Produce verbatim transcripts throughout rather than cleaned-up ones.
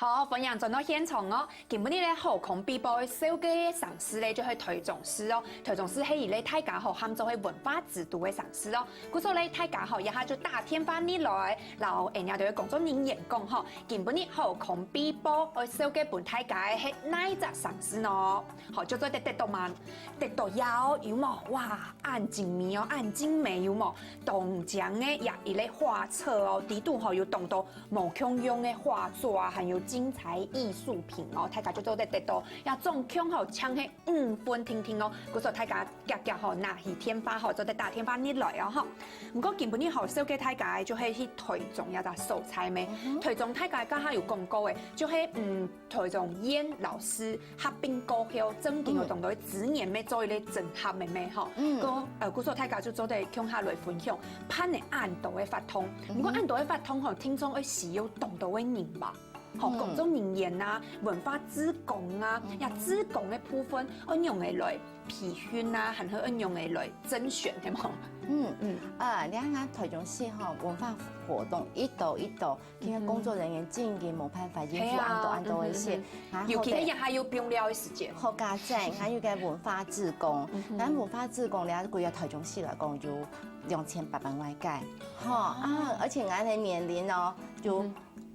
好，歡迎轉到現場哦！今晡日呢，好康必報个紹介个城市呢，就係台中市哦。台中市係一個大家吼喊做係文化之都个城市哦。故所呢，大家吼，這下就打電話入來，摎𠊎兜个工作人員講吼，今晡日好康必報愛紹介分大家个係哪一隻城市呢？好，就做得得到嘛，得到有，有無？哇，恁精美哦，恁精美有無？當靚个，也一個畫冊哦，底肚吼有當多 無共樣个畫作啊，還有精彩藝術品哦，大家就做得得到。也總共吼，淨係五分定定哦，故所大家遽遽吼，拿起電話吼，做得打電話入來哦吼。毋過今晡日吼，紹介大家个就係去台中這隻所在咩？台中大家剛剛有講過个，就係嗯，台中縣摎市合併過後，正經有當多資源咩做一個整合个咩吼。嗯，故呃，故所大家就做得共下來分享，辦个恁多个活動。毋過恁多个活動吼，聽講愛需要當多个人吧？ 吼，工作人員啊，文化志工啊，呀，志工个部分，愛仰仔來培訓啊，還係愛仰仔來甄選，係無？嗯嗯，啊，你看咱台中市吼，文化活動一多一多，今个工作人員真个無辦法應付恁多恁多个事，尤其係也還有放尞个時間。好加載，還有个文化志工，咱文化志工咧，歸个台中市來講有兩千八百外个，吼啊，而且咱个年齡哦，有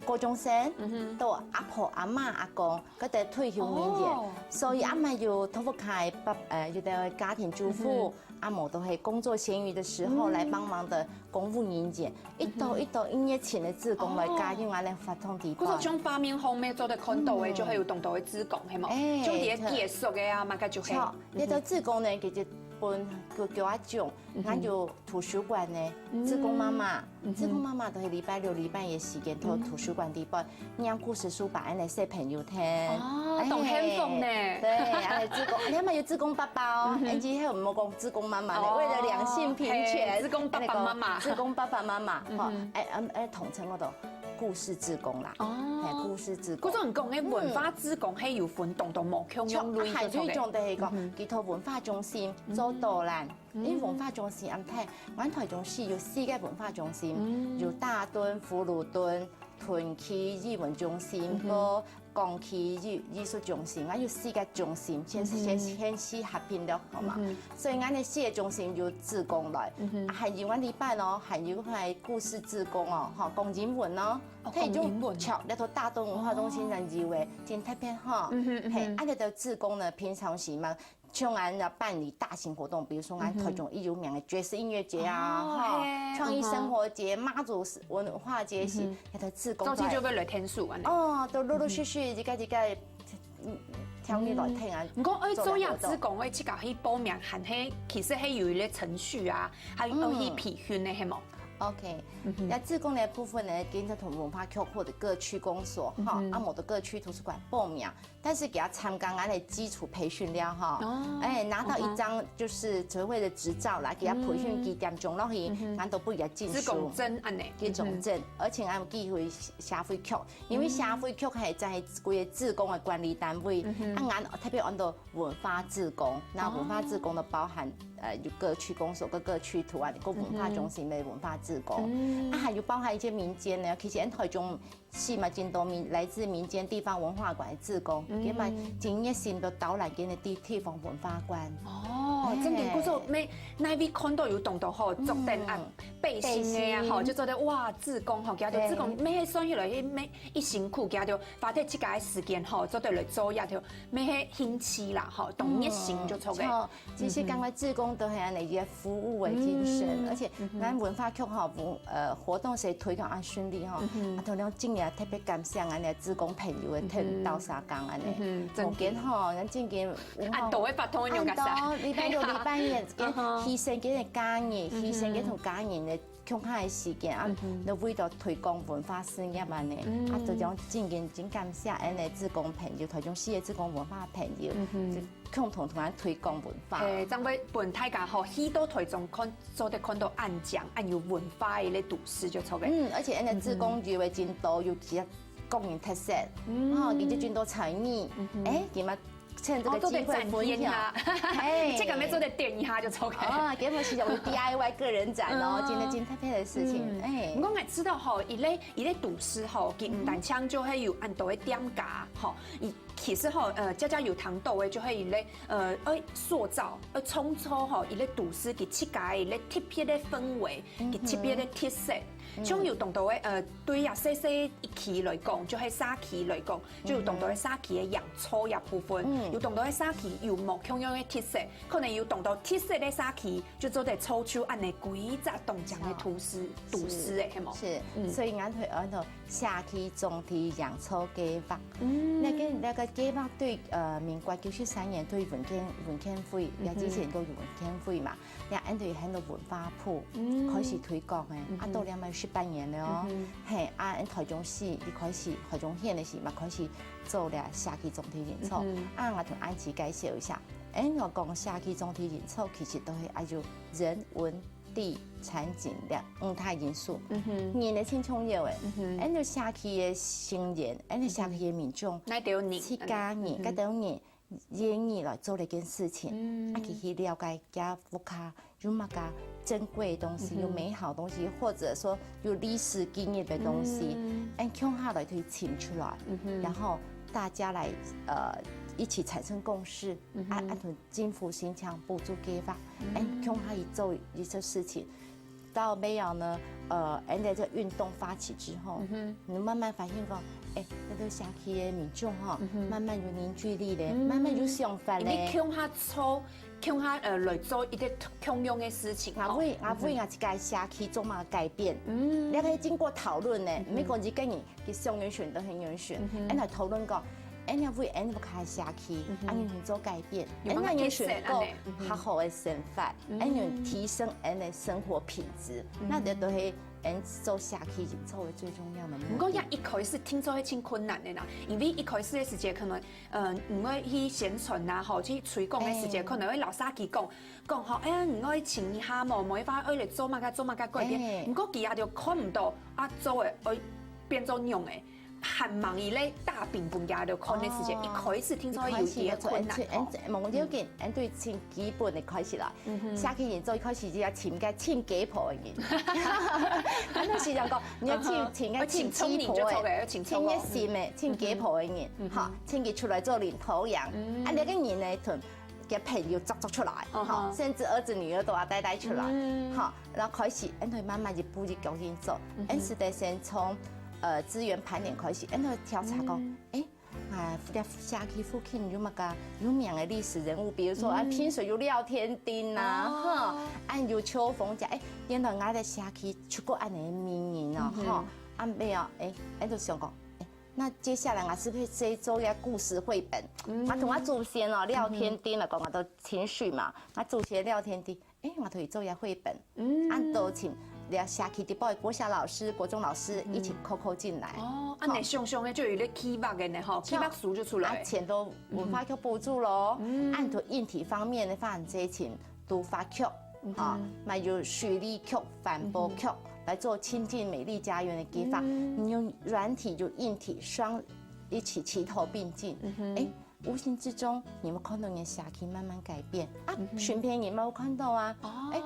高中生，到阿婆、阿嬤、阿公，該兜退休人員，所以阿嬤有托付開爸，呃，有个家庭主婦，阿嬤都係工作閒餘个時候來幫忙个公務人員，一兜一兜恁熱情个志工來加入𠊎等活動底背。故所像畫面上面做得看到个，就係有當多个志工，係無？哎，就係結束个啊，嘛，該就係。著，這兜志工呢，其實分各各啊種， 還有圖書館呢，志工媽媽，志工媽媽都係禮拜六、禮拜日个時間，到圖書館底背念故事書分𠊎等細朋友聽。哦，當幸福呢。對，還有志工，你還有志工爸爸哦，哎，今天我們講志工媽媽呢，為了兩性平權，志工爸爸媽媽，志工爸爸媽媽，吼，哎，嗯，哎，統稱叫做故事志工啦，哦，哎，故事志工。故所你講个文化志工，係有分當多無共樣類型个。還有一種就係講，佢到文化中心做導覽。 因為文化中心恁大，𠊎台中市有四個文化中心，有大墩、葫蘆墩、屯區藝文中心，和港區藝藝術中心，𠊎有四個中心，先先先四合併了，好嗎？所以𠊎个四個中心有志工來，啊，還有𠊎禮拜哦，還有𠊎故事志工哦，吼，講英文哦，哦，講英文哦。佢就像該兜大墩文化中心人有个，真特別吼。嘿，啊，該兜志工呢，平常時嘛， 像𠊎等辦理大型活動，比如說𠊎等台中最有名个爵士音樂節啊，吼，創意生活節、媽祖文化節，係，該兜志工都會，早期就會來𢯭手恁樣。哦，都陸陸續續一個一個，嗯，跳入來𢯭啊。毋過愛做這志工，愛自家去報名，還係其實係有一個程序啊，還愛去培訓个，係無？OK，該志工个部分呢，跟著同文化局或者各區公所，哈，啊，無就各區圖書館報名。 但是佢愛參加𠊎个基礎培訓了吼，哎，拿到一張就是所謂的執照啦，佢愛培訓幾點鐘落去，𠊎都分佢進修。志工證恁樣。志工證，而且𠊎有寄回社會局，因為社會局係在規个志工个管理單位，啊，𠊎特別安到文化志工，那文化志工呢包含呃，有各區公所、各各區圖案，个文化中心个文化志工，啊，還有包含一些民間呢，其實𠊎等台中 係嘛，真多民來自民間地方文化館个志工，佢嘛真熱心个導覽佢等个地地方文化館。哦，真个，故所每哪位看到有當多吼，著等啊，背心个啊，吼，就做得哇，志工吼，佢就志工，每算起來，每一辛苦，佢就花忒自家个時間吼，做得來做，也就每个興趣啦，吼，當熱心就做个。 其實感覺志工都係恁樣一個服務的精神，而且咱文化局吼，文呃活動係推廣恁順利吼，啊，同樣今年特別感謝咱个志工朋友个特別到社工恁樣，嗯，真个。無見吼，咱今年文化恁多个活動用个啥？恁多，禮拜六、禮拜日，跟犧牲，跟家人，犧牲，跟同家人个 共下个時間啊，都為著推廣文化事業恁樣，啊，就講真真真感謝恁樣志工朋友，台中市个志工文化朋友，就共同同咱推廣文化。嘿，正會分大家吼，去到台中看，做得看到恁靚、恁有文化个一個都市就著个。嗯，而且恁樣志工有个真多，有其他個人特色，吼，佢就真多才藝，哎，佢嘛趁這個機會分享。哦，做得展現啊。嘿。這個要做得展一下就OK。哦，今日係用D I Y個人展哦，哦。今天真特別的事情，嗯。哎。毋過𠊎知道吼，一類，一類都市吼，佢毋單淨就會有恁多个店家吼，佢其實吼，呃，佳佳有談到个就係一類，呃，愛塑造、愛創造吼，一類都市佢自家个一類特別个氛圍，佢特別个特色。像有當多个，呃，對呀，細細一區來講，就係社區來講， 就有當多个社區个營造這部分，嗯。有當多个社區有無共樣个特色，可能有當多特色个社區就做得造就恁呢規隻當靚个都市，是。都市个，係無？是，嗯。所以𠊎會安到社區總體營造計畫。嗯。該個，該個計畫對，呃，民國九十三年對文建，文建會，嗯哼。也之前都有文建會嘛，也安到很多文化部，嗯。開始推廣个，嗯哼。啊，到了嘛有十八年了哦。嗯哼。 嘿，啊，𫣆台中市一開始，台中縣个時嘛開始做了社區總體營造。嗯哼。啊，𠊎同安琪介紹一下，𫣆來講社區總體營造其實都係愛有人文地產景兩五大因素。嗯哼。人个盡重要个，嗯哼。𫣆个社區个成員，𫣆个社區个民眾，哪兜人？自家人，嗯哼。該兜人 願意來做這件事情，嗯。啊，佢去了解佢屋下有麼个珍貴的東西，嗯哼。有美好的東西，或者說有歷史記憶的東西，嗯。哎，共下來去尋出來，嗯哼。然後大家來，呃，一起產生共識，嗯哼。啊，啊，同政府申請補助計畫，嗯。哎，共下去做一些事情。 到尾後呢，呃，𫣆个這運動發起之後，嗯哼。你慢慢發現講，哎，該個社區个民眾吼，嗯哼。慢慢有凝聚力咧，嗯。慢慢有想法咧。因為共下做，共下，呃，來做一個共樣个事情，𠊎為，吼。𠊎為𠊎自家社區做麼个改變，嗯。你可以經過討論呢，嗯哼。毋係講一個人 佢想要選都很願意選，嗯哼。𫣆來討論講，𫣆要為𫣆屋下社區，嗯哼。啊，願意做改變，有麼个特色恁呢？𫣆要選過較好个生活，嗯。𫣆願意提升𫣆个生活品質，嗯。那這都係𫣆做社區營造个最重要个目的。毋過，也一開始聽說係盡困難个啦，因為一開始个時節可能，呃，你愛去宣傳啊，吼，去推廣个時節，哎。可能會摎社區講，講吼，哎呀，你愛尋一下無，無一法愛來做麼个，做麼个改變。哎。毋過佢也就看毋到啊，做个愛變做樣个。 還吂一個大餅分佢兜看个時節，哦。一開始聽說有點困難吼。一開始，嗯，無要緊，嗯。𫣆對盡基本个開始啦。嗯哼。社區營造一開始就愛尋個盡雞婆个人。𫣆都時常講，你愛尋，嗯哼。尋個盡雞婆个，愛尋聰明就著个，愛尋聰明。盡熱心个，盡雞婆个人，嗯哼。吼，請佢出來做領頭羊。嗯。啊，這個人呢，同 个朋友捉捉出來，嗯哼。吼，甚至兒子女兒都要帶帶出來，嗯。吼，然後開始，𫣆會慢慢一步一腳印做，嗯哼。𫣆係得先從，呃，資源盤點開始，𫣆會調查講，嗯。哎，啊，這社區附近有麼个有名个歷史人物，比如說，啊，嗯。平水有廖添丁啊，哦。吼，啊，有邱逢甲，哎，原來𠊎个社區出過恁呢个名人哦，嗯哼。吼，啊，尾後，哎，𫣆就想講，哎， 那接下來𠊎係毋係做一個故事繪本？嗯。𠊎同𠊎祖先哦，廖添丁來講，𠊎都情緒嘛，𠊎祖先廖添丁，哎，𠊎同佢做一個繪本，嗯。啊，都請了社區裡背國小老師、國中老師一起扣扣進來。哦，啊，吼。恁呢想想个就有一個計畫个呢，吼，計畫書就出來。啊，錢都文化局補助咯，嗯。啊，都硬體方面个發展這一群 都發局，嗯哼。啊，嘛有水利局、環保局，嗯哼。來做親近美麗家園个計畫。嗯。你用軟體就硬體雙一起齊頭並進。嗯哼。哎，無形之中，你有看到你个社區慢慢改變啊，嗯哼。身邊人嘛有看到啊。哦。哎，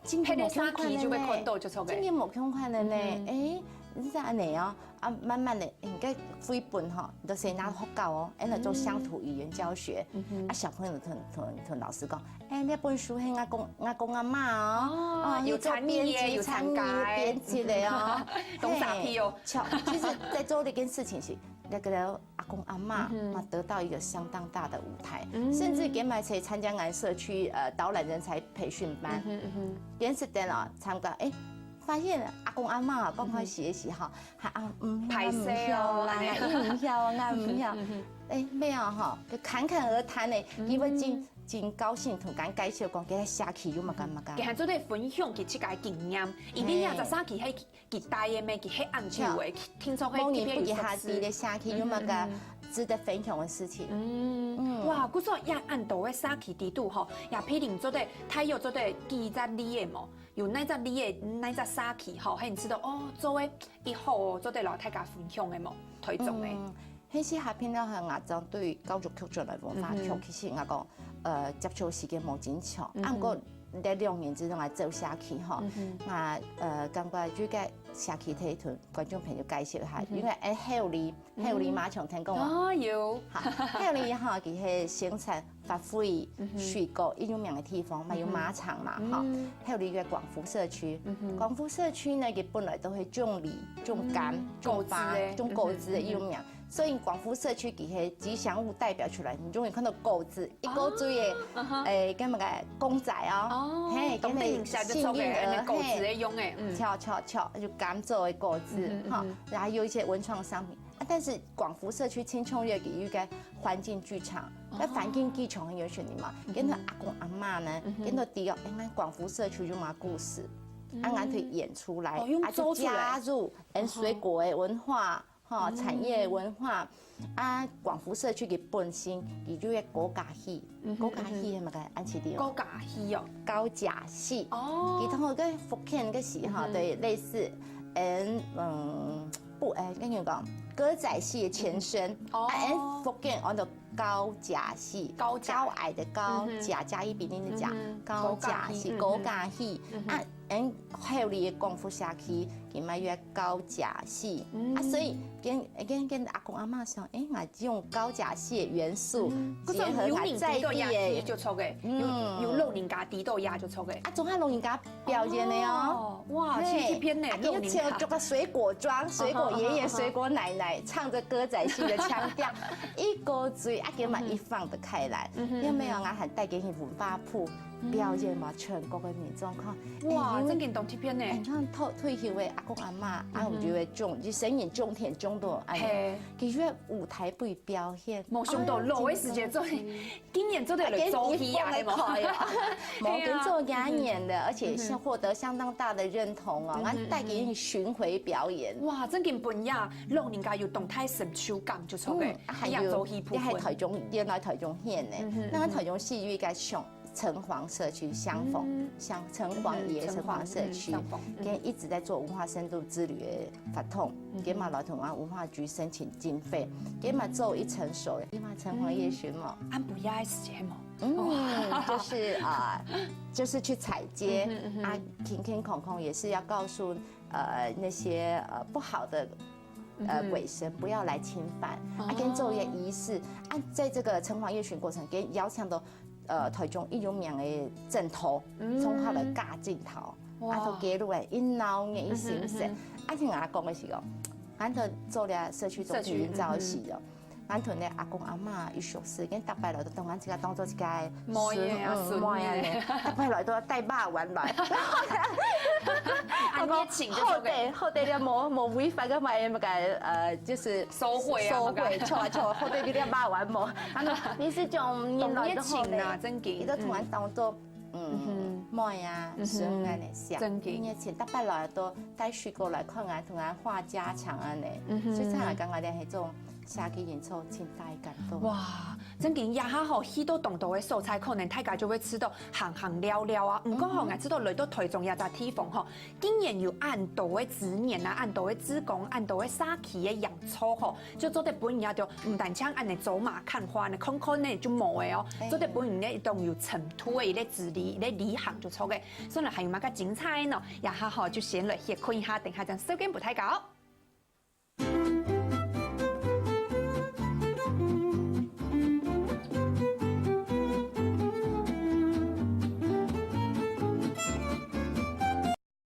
真个無共款个呢。別个社區就會看到就著个。真个無共款个呢。嗯哼。哎，你係恁呢哦。 啊，慢慢个，你个繪本吼，你都先拿學校哦，嗯。來做鄉土語言教學。嗯哼。啊，小朋友同，同，同老師講，哎，這本書係𠊎公，𠊎公阿嬤哦，哦，哦，有參與个，你做編輯，有參加个。參與編輯个哦。當沙皮哦。嘿，其實在做這件事情時，那個阿公阿嬤嗯哼。嘛得到一個相當大的舞台，嗯。甚至佢嘛去參加𠊎社區，呃，導覽人才培訓班。嗯哼，嗯哼。電視燈啊，參加，哎，發現阿公阿嬤啊，剛開始个時候， 還啊，毋曉，歹勢哦，毋曉啊，恁呢。𠊎毋曉啊，𠊎毋曉。嗯哼。哎，尾後吼，就侃侃而談呢，嗯。佢會真，真高興同𠊎介紹講，佢个社區有麼个麼个。佢還做得分享佢自家个經驗，因為啊，嘿。這社區係佢帶个咩，佢係恁久个，著。聽說係無人不佢下知个社區有麼个嗯哼，嗯哼。值得分享个事情。嗯，嗯。哇，故所也恁多个社區裡肚吼，也譬如做得，大約做得記一隻例个無？有哪隻例个，哪隻社區吼，係你知道哦，做个 一好哦，做得摎大家分享个無？台中个。嗯，係，下片了後，𠊎正對教育局轉來文化局，其實𠊎講，呃，接觸時間無真長，啊，毋過這兩年之中來做社區吼，𠊎呃感覺就該社區推動，觀眾朋友介紹一下，因為誒，后里，后里嘛，像聽講啊，哦，有，好，后里哈，佢係生產發揮、水果一有名个地方，嘛有馬場嘛哈，后里个廣福社區，廣福社區呢，佢本來都係種梨、種柑、種芭、種果子个一有名。 所以廣福社區佢个吉祥物代表出來，你就會看到果子，一个嘴个，誒，該麼个公仔哦，嘿，當地人寫就著个，幸運兒，果子个用个，嗯，巧巧巧，就柑做个果子哈，然後有一些文創商品啊。但是廣福社區青創月佢有一個環境劇場，那環境劇場很有趣的嘛，跟著阿公阿嬷呢，跟著第二，哎，廣福社區有麼个故事，啊，𠊎可以演出來，哦用啊，就做出來加入，嗯，水果的文化。 哈，產業文化。啊，廣福社區个本身，佢就係高架戲，高架戲係麼个？恁樣个哦，高架戲哦，高架戲。哦佢通過个福建个時哈，對，類似，嗯嗯，不，誒，跟你講，歌仔戲的前身，哦啊，誒，福建安到高架戲，高架高矮的高，架加一筆點的架，高架戲，高架戏，啊，嗯，后里个廣福社區，佢嘛有高架戲，啊，所以跟跟跟阿公阿嬷想，誒，𠊎用高架戲的元素結合佢在地个，就著个，有有老人家知道呀就著个，啊，總還老人家表演个哦。哦，哇，嘿七七片呢，啊，就穿老人家著个水果裝，水果爺爺、水果奶奶，唱著歌仔戲的腔調，一个嘴啊，給嘛一放得開來，有沒有啊？還帶給你文化部表演嘛，全國的民眾看，哇，哎真个當特別呢，你看退退休的阿公阿嬷，啊，我覺得種，就身影種田種到，哎，嘿，其實舞台不表現，無想到老的時節做，竟然做得來做戲啊，係無？無跟做幾年的，而且是獲得相當大的認同哦，然後帶給你巡迴表演。哇，真个本呀，老人家有當大成就感就著个，嗯，還一樣有做戲部分，你還台中，原來台中縣呢，那台中戲劇該像城隍社區相逢，像城隍爺、城隍社區，跟一直在做文化深度之旅的活動，跟嘛來同啊文化局申請經費，跟嘛做一成熟，跟嘛城隍爺尋夢。按不呀的時節係無？嗯，就是啊，就是去踩街啊，停停空空也是要告訴呃那些呃不好的呃鬼神不要來侵犯啊，跟做一個儀式啊，在這個城隍夜巡過程，跟邀請到呃台中一有名的陣頭，從頭來教陣頭，啊，都記錄誒，一鬧熱一心神，啊，聽人講的是哦，俺都做了社區中心營造的時哦。 俺同你阿公阿嬷一熟識，跟逐擺來都當俺自家當做一個妹仔啊孫仔妹仔呢，逐擺來都要帶肉圓來，很熱情就好著个。得好得了，無無違反个嘛，那個呃，就是收回啊收回，錯啊錯，好得有點肉圓無。啊，你是種人來都好當熱情啊，得，真个。你都同俺當做嗯妹啊孫啊呢，想真个你也請逐擺來都帶水果來看俺，同俺話家常啊呢，所以才會感覺你係種社區營造盡大个感動。哇，真个，這下吼，去到當多个所在，可能大家就會知道行行尞尞啊。毋過吼，𠊎知道來到台中這隻地方吼，竟然有恁多个資源啊，恁多个志工，恁多个社區个營造吼，就做得分人家就毋單淨恁呢走馬看花呢，看看呢就無个哦，做得分人家一種有深度个一個資歷、一個旅行就著个。所以呢，還有麼个精彩呢？這下吼就先來歇睏一下，等下正收跟不太搞。